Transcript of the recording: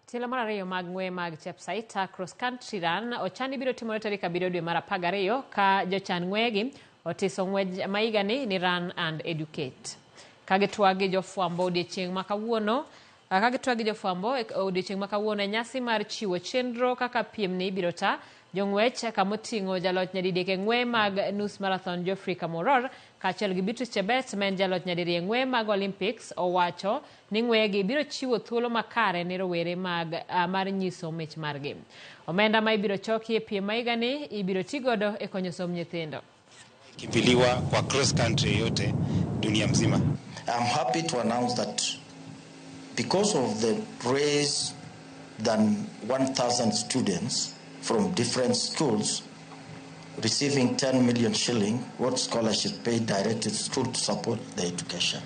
Tielo mar ariyo mag ng'we mag Chepsaita Cross Country Run ochani biro timore tarik 7 dwe mar 12 ka jochan ng'weyegi otiso ng'wej ma higani ni Run and Educate. Ka gitwag gi jofwambo odiechieng' ma kawuono ka gitwag gi jofwambo odiechieng' ma kawuono e nyasi mar chiwo chenro kaka piemni ibiro ta, jong'wech kamoting'o jaloch nyadidek e ng'we mag nus marathon Geoffrey Kamworor kaachiel gi Beatrice Chebet ma en jaloch nyadiriyo e ng'we mag Olympics owacho ni ng'weyegi biro chiwo thuolo makare ne rowere mag mar nyiso mich margi. Omenda ma ibiro choki e piem ma higani ibiro ti godo e konyo somb nyithindo. Kimbiliwa kwa cross country yote dunia mzima. I'm happy to announce that because of the raise than 1,000 students from different schools receiving 10 million shilling what scholarship paid directed to school to support the education.